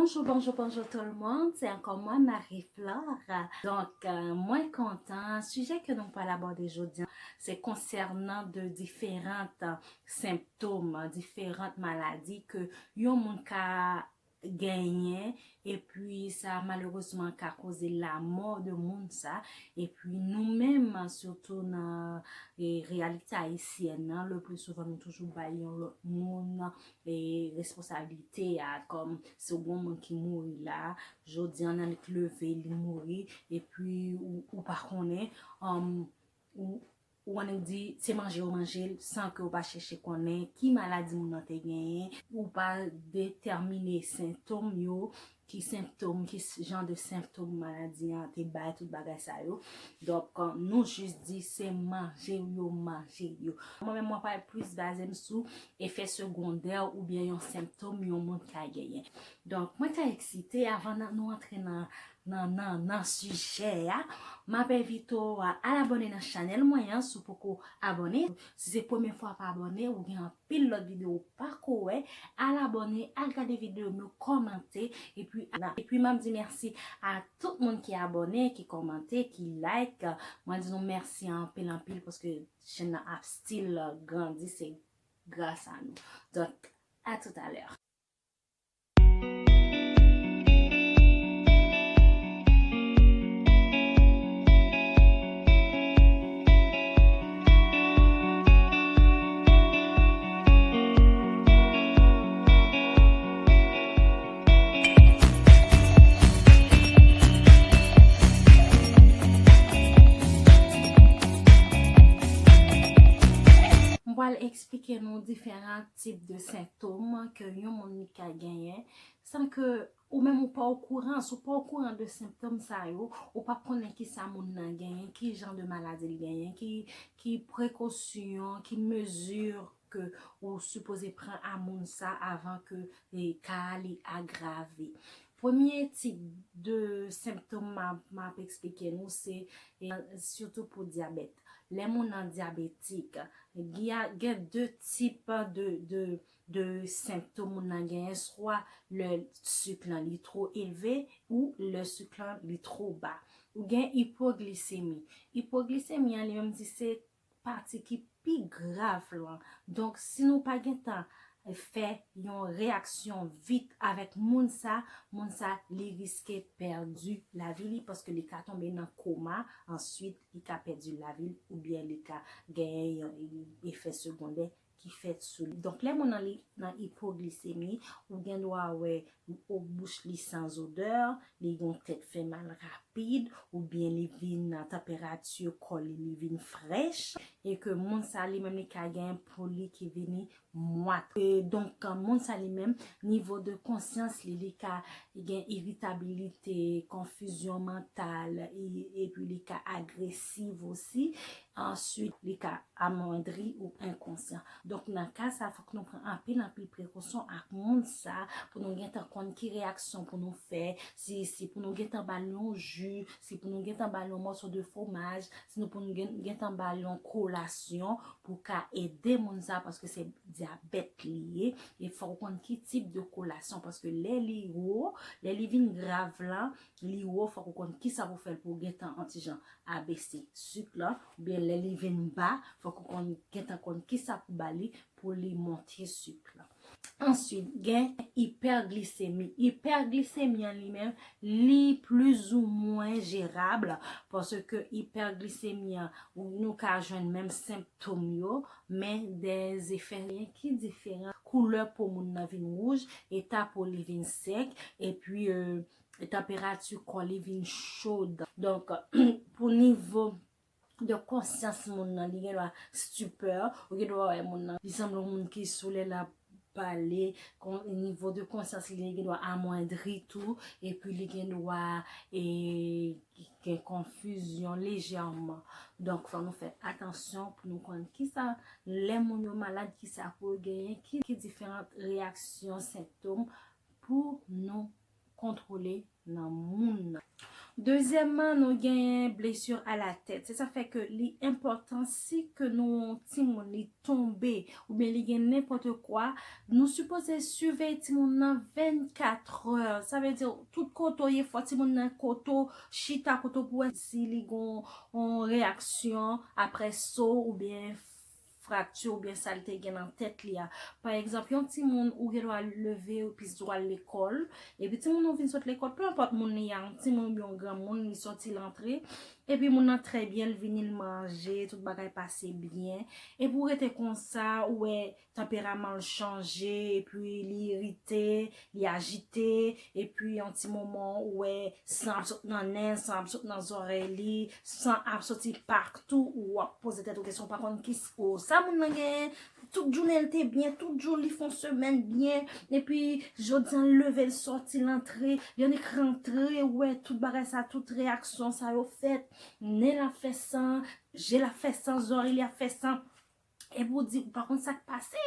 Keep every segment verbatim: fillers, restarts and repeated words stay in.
Bonjou, bonjou, bonjou tout le monde. Se ankò mwen, Marie Flore. Donk, euh, mwen kontan. Sijè ke nou pral abòde jodi a, se konsènan de diferan senptòm, diferan maladi ke yon moun ka genyen, epi sa malerezman ka koze lanmò de moun sa, epi nou menm, sitou nan, e, reyalite ayisyèn nan, le pli souvan nou toujou bay yon lòt moun, e, responsablite a, kòm si w gen yon moun ki mouri la, jodi a nan li k leve, li mouri, epi ou, ou pa konnen, um, ou, ou annik di se manje yo manje l san ke w pa chèche konnen ki maladi moun nan te genyen, ou pa detèmine sentòm yo, ki sentòm, ki s- jan de sentòm maladi an te bay, tout bagay sa yo. Donk, nou jis di se manje yo manje yo. Mwen menm, mwen pral plis baze m sou efè segondè oubyen yon sentòm yon moun ka genyen. Donk, mwen trè eksite avan nan- nou antre nan, nan, nan, nan sijè a. M ap envite w a al abòne nan chanèl mwen an si w poko abòne. Si se premye fwa w ap abòne, ou gen anpil lòt videyo w pako wè, al abòne, al gade videyo m yo, kòmante, epi, epi m ap di mèsi a tout moun ki abòne, ki kòmante, ki like. Mwen di nou mèsi anpil, anpil, paske chèn nan ap still grandi, se gras a nou. Donk, à tout à l'heure. M pral eksplike nou diferan tip de sentòm ke yon moun li ka genyen, san ke ou menm ou pa okouran. Si w pa okouran de sentòm sa yo, ou p ap konnen kisa moun nan genyen, ki jan de maladi l genyen, ki, ki prekosyon, ki mezi ke ou sipoze pran a moun sa avan ke, e, ka a li agrave. Premye tip de sentòm m ap, m ap eksplike nou, se, e, sitou pou dyabèt. Lè moun nan dyabetik, gen, gen de tip de, de, de sentòm moun nan genyen, swa lè sik lan li two elve ou lè sik lan li two ba. Ou gen ipoglisemi. Ipoglisemi an li menm di se pati ki pi grav lan. Donk, si nou pa gentan fè yon reyaksyon vit avèk moun sa, moun sa li riske pèdi lavi li paske li ka tonbe nan koma, answit li ka pèdi lavi l oubyen li ka genyen yon efè segondè ki fèt sou li. Donk, lè moun nan li nan ipoglisemi, ou gen dwa wè o bouch li san zodè, li gen yon tèt fè mal rapid, oubyen li vin, tanperati kò li, li vin frèch, e ke moun sa li menm li ka gen po li ki vini mwat. E donk, moun sa li menm, nivo de konsyans li, li ka gen iritabilite, konfizyon mantal, e, epi li ka agresiv osi. Answit, li ka amwandri ou enkonsyan. Donk, nan ka sa, fòk nou pran anpil, anpil prekosyon ak moun sa, pou nou gentan konn ki reyaksyon pou nou fè, si, si pou nou gentan ba l yon ji, si pou nou gentan ba l yon mòso de fwomaj, si nou pou nou gen, gentan ba l yon kolasyon pou ka ede moun sa, paske se dyabèt li ye, e fòk ou konn ki tip de kolasyon, paske lè li wo, lè li vin grav lan, li wo, fòk ou konn kisa pou fè l pou gentan yon ti jan abese sik lan, oubyen lè li vin ba, fòk ou konn gentan konn kisa pou ba li pou li monte sik lan. Answit, gen ipèglisemi. Ipèglisemi an li menm, li plizoumwen jerab, paske ipèglisemi an, nou ka jwenn menm sentòm yo, men de efè ki diferan. Koulè po moun nan vin wouj, eta po li vin sèk, epi, e, tanperati kò li vin cho. Donk, pou nivo de konsyans moun nan, li gen dwa stupè, ou gen dwa wè moun nan, li sanble yon moun ki sou lè l ap pale, kon, nivo de konsyans li, li gen dwa amwandri tou, epi li gen dwa, e, gen konfizyon lejèman. Donk, fò nou fè atansyon pou nou konn kisa, lè moun yo malad, kisa pou yo genyen, ki, ki diferan reyaksyon, sentòm pou nou kontwole nan moun nan. Dezyèmman, nou genyen blesi a la tèt. Se sa fè ke li enpòtan si ke nou wè yon timoun li tonbe oubyen li gen nenpòt kwa, nou sipoze siveye timoun nan vennkat è. Sa vle di, tout kote w ye, fò timoun nan kote w chita, kote w pou wè si li gon yon reyaksyon apre so oubyen frakti oubyen sa l te gen nan tèt li a. Pa egzanp, yon timoun ou gen dwa leve epi l al lekòl, epi timoun ou vin sot lekòl, pe enpòt moun li a, yon timoun oubyen yon granmoun, li sòti l antre, epi moun nan trè byen, l vini l manje, tout bagay pase byen, epi w rete konsa, ou wè tanperaman l chanje, epi li irite, li ajite, epi yon ti moman ou wè san ap sot nan nen, san ap sot nan zòrèy li, san ap soti patou, ou ap poze tèt ou kesyon, ou pa konn ki s- o sa moun nan genyen, tout jounen l te byen, tout jou li fè yon semèn byen, epi jodi a l leve, l sòti, l antre, li annik rantre, ou wè tout bagay sa, tout reyaksyon sa yo fèt, nen l ap fè san, je l ap fè san, zòrèy li ap fè san. Epi ou di, ou pa konn sa k pase.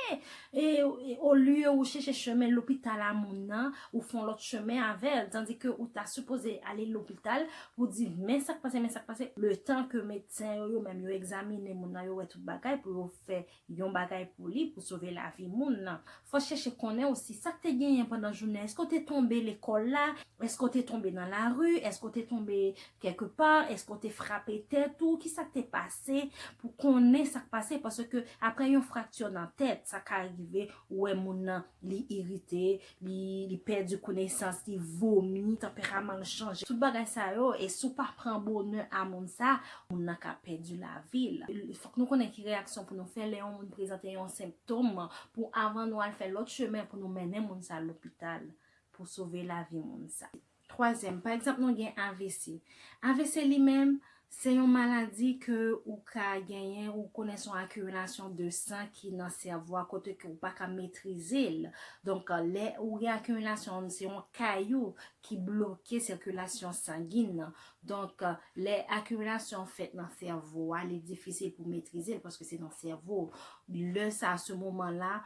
E, e olye ou chèche chemen lopital a moun nan, ou fè yon lòt chemen avè l, tandike ou ta sipoze ale lopital pou di, men sa k pase, men sa k pase. Letan ke medsen yo, yo menm, yo egzamine moun nan, yo wè tout bagay pou yo fè yon bagay pou li, pou sove lavi moun nan. Fò chèche konnen osi sa k te genyen pandan jounen. Èske w te tonbe lekòl la? Èske w te tonbe nan lari? Èske w te tonbe kèkpa? Èske w te frape tèt ou? Kisa k te pase? Pou konnen sa k pase, paske apre yon frakti nan tèt, sa ka rive, ou wè moun nan, li irite, li, li pèdi konesans, li vomi, tanperaman l chanje. Tout bagay sa yo, e si w pa pran bonè a moun sa, moun nan ka pèdi lavi l. Fòk nou konnen ki reyaksyon pou nou fè lè yon moun prezante yon senptòm, pou avan nou al fè lòt chemen pou nou mennen moun sa lopital pou sove lavi moun sa. Twazyèm, pa egzanp, nou gen A V C. A V C li menm, se yon maladi ke ou ka genyen, ou konnen se yon akimilasyon de san ki nan sèvo a, kote ke ou pa ka metrize l. Donk, lè ou gen akimilasyon, se yon kayou ki bloke sikilasyon sangin nan. Donk, lè akimilasyon fèt nan sèvo a, li difisil pou metrize l paske se nan sèvo. Lè sa, se moman la,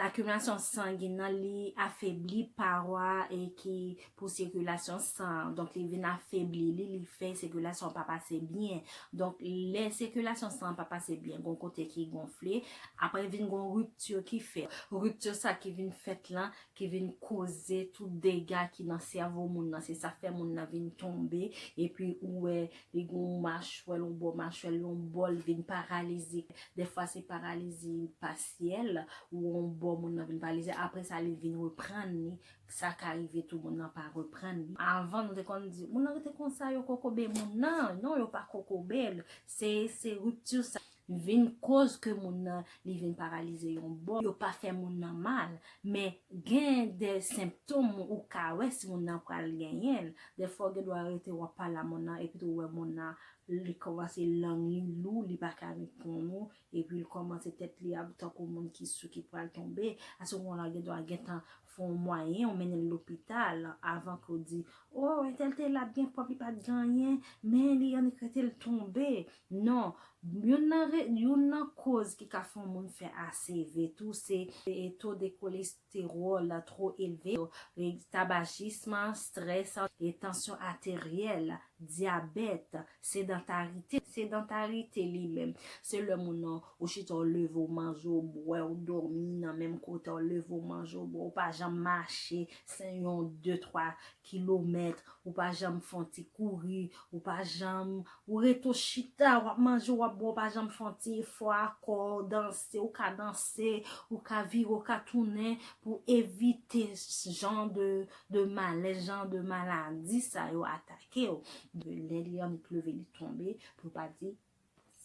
akimilasyon sangin nan, li afebli pawa e ki pou sikilasyon san an. Donk, li vin afebli li, li fè sikilasyon an pa pase byen. Donk, lè sikilasyon san an pa pase byen, gon kote ki gonfle, apre vin gon ripti ki fèt. Ripti sa ki vin fèt lan, ki vin koze tout dega ki nan sèvo moun nan. Se sa fè moun nan vin tonbe, epi ou wè li gon machwè l, yon bò machwè l, yon bò l vin paralize. Dèfwa se paralizi pasyèl, ou yon bò moun nan vin paralize, apre sa li vin reprann li, sa ka rive tou moun nan pa reprann li. Avan nou te konn di, moun nan rete konsa, yo kokobe moun nan. Non, yo pa kokobe l. Se, se ripti sa vin koz ke moun nan, li vin paralize yon bò. Yo pa fè moun nan mal, men gen de senptòm ou ka wè si moun nan pral genyen l. Dèfwa ou gen dwa rete w ap pale a moun nan, epi tou ou wè moun nan, li kòmanse lang li lou, li pa ka reponn ou, epi l kòmanse tèt li ap tankou moun ki sou ki pral tonbe. A se moman la gen dwa gentan fè yon mwayen, ou mennen l lopital avan ke w di, o, entèl te la byen pwòp, li pa t gen anyen, men li annik rete l tonbe. Non, youn nan re- youn nan koz ki ka fè yon moun fè A C V tou, se, e, to de kolestewòl two elve, e, tabajism, estrès, e, tansyon ateryèl, dyabèt, sedantarite. Sedantarite li menm, se lè moun nan, ou chita, ou leve, ou manje, ou bwè, ou dòmi nan menm kote, ou leve, ou manje, ou bwè, ou pa janm mache, se yon de twa kilomèt, ou pa janm fè yon ti kouri, ou pa janm, ou rete w chita, w ap manje, w ap bwè, ou pa janm fè yon ti efò a kò w, danse, ou ka danse, ou ka vire, ou ka tounen pou evite s- jan de, de malèz, jan de maladi sa yo atake w. Lè li annik leve, li tonbe, pou pa di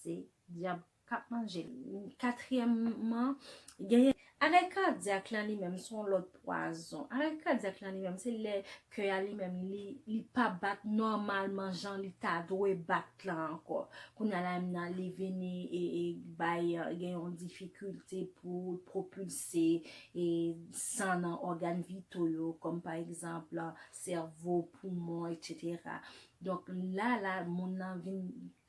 se dyab k ap manje l. Katriyèmman, genyen arè kadyak lan li menm, se yon lòt pwazon. Arè kadyak lan li menm, se lè kè a li menm, li, li pa bat nòmalman jan li ta dwe bat lan ankò. Kounye a la menm nan, li vini e, e bay, e, gen yon difikilte pou pwopilse, e, san nan ògàn vito yo, kòm pa egzanp, sèvo, poumon, etsetera. Donk, la, la, moun nan vin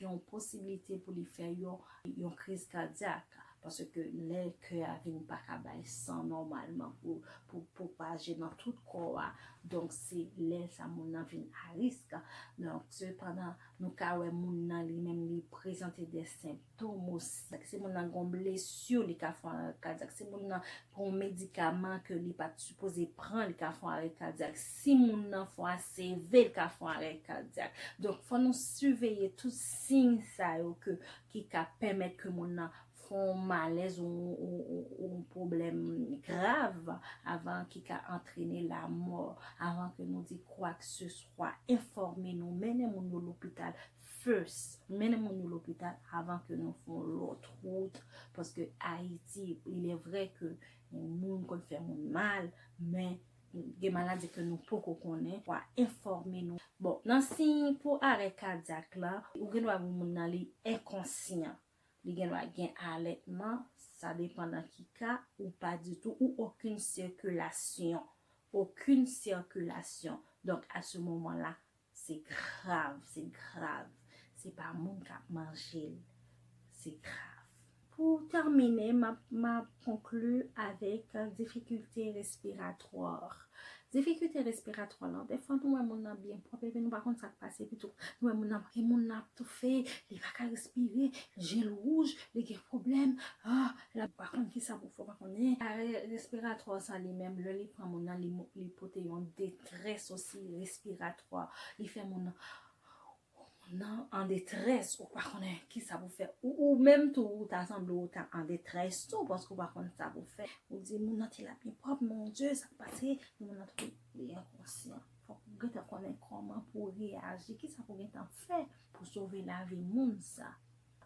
gen yon posiblite pou li fè yon, yon kriz kadyak. Paske lè kè a vin pa ka bay san nòmalman pou, pou pwopaje nan tout kò a, donk se lè sa moun nan vin a risk. Donk, sepandan, nou ka wè moun nan li menm li prezante de senptòm osi. Se moun nan gon blesi, li ka fè yon arè kadyak. Se moun nan pran yon medikaman ke li pa t sipoze pran, li ka fè yon arè kadyak. Si moun nan fè yon A C V, li ka fè yon arè kadyak. Donk, fò nou siveye tout siy sa yo ke, ki ka pèmèt ke moun nan fè yon malèz ou, ou, ou, ou yon pwoblèm grav avan ki ka antrene lamò, avan ke nou di kwakeseswa, enfòme nou, mennen moun yo lopital first, mennen moun yo lopital avan ke nou fè yon lòt wout, paske Ayiti, il est vrai ke moun konn fè moun mal, men gen maladi ke nou poko konnen, fò enfòme nou. Bon, nan siy pou arè kadyak la, ou gen dwa wè moun nan li enkonsyan. Li gen dwa gen alètman, sa depann nan ki ka, ou pa ditou, ou okenn sikilasyon. Okenn sikilasyon. Donk, a se moman la, se grav, se grav. Se pa moun k ap manje l. Se grav. Pou tèmine, m ap, m ap konkli avèk difikilte respiratwa. Difikilte respiratwa la, dèfwa nou wè moun nan byen pwòp, epi nou pa konn sa k pase, epi tou, nou wè moun nan, e moun nan ap toufe, li pa ka respire, je l wouj, li gen pwoblèm, ah, la pa konn ki sa pou fè, pa konnen. Arè respiratwa sa li menm, lè li pran moun nan, li, li pote yon detrès osi respiratwa. Li fè moun nan, nan an detrès, ou pa konnen ki sa pou fè. Ou, ou menm tou, ou ta sanble ou ta an detrès tou, paske ou pa konn sa pou fè. Ou di, moun nan te la byen pwòp, mon Dye, sa k pase? Moun nan tou, li enkonsyan. Fòk ou gentan konnen kòman pou reyaji, ki sa pou gentan fè pou sove lavi moun sa.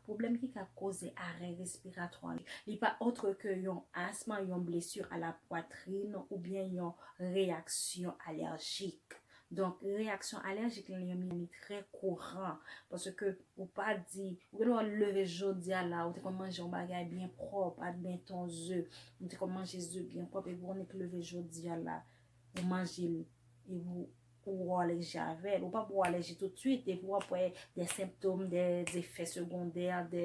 Pwoblèm ki ka koze arè respiratwa, li pa otre ke yon asm, yon blesi a la pwatrin oubyen yon reyaksyon alèjik. Donk, reyaksyon alèjik lan, li, li trè kouran. Paske ou pa di, ou gen dwa leve jodi a la, ou te konn manje yon bagay byen pwòp, admeton ze, ou te konn manje ze byen pwòp, epi ou annik leve jodi a la, ou manje l, epi ou, ou alèji avè l. Ou p ap ou alèji toutswit, epi w ap wè de senptòm, de efè segondè, de,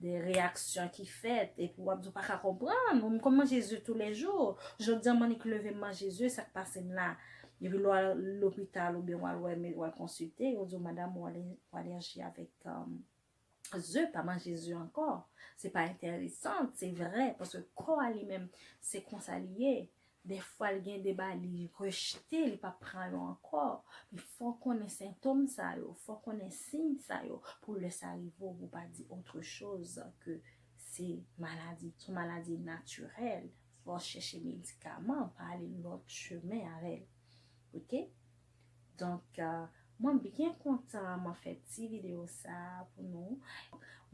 de reyaksyon ki fèt, epi w ap di w pa ka konprann. Ou m konn manje ze toulejou. Jodi a m annik leve m manje ze, sa k pase m la? Epi lè w al lopital oubyen w al wè, w al konsilte, yo di w, madanm, ou alè-, ou alèji avèk, um, ze, pa manje ze ankò. Se pa enteresan, se vre, paske kò a li menm, se konsa li ye. Dèfwa, l gen de bagay li rejte, li pa pran yo ankò. Men fò w konnen sentòm sa yo, fò w konnen siy sa yo, pou lè sa rive w, pou w pa di otre choz ke se maladi, se yon maladi natirèl. Fò w chèche medikaman, pa ale lòt chemen avè l. Oke? Donk, euh, mwen byen kontan mwen fè ti videyo sa a pou nou.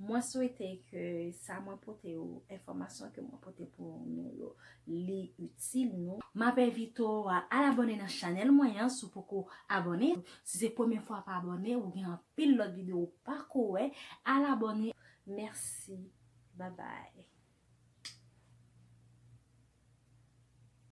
Mwen swete ke sa mwen pote yo, enfòmasyon ke mwen pote pou nou yo, li itil nou. M ap envite w a al abòne nan chanèl mwen an si w poko abòne. Si se premye fwa w ap abòne, ou gen anpil lòt videyo ou pako wè, al abòne. Mèsi. Babay.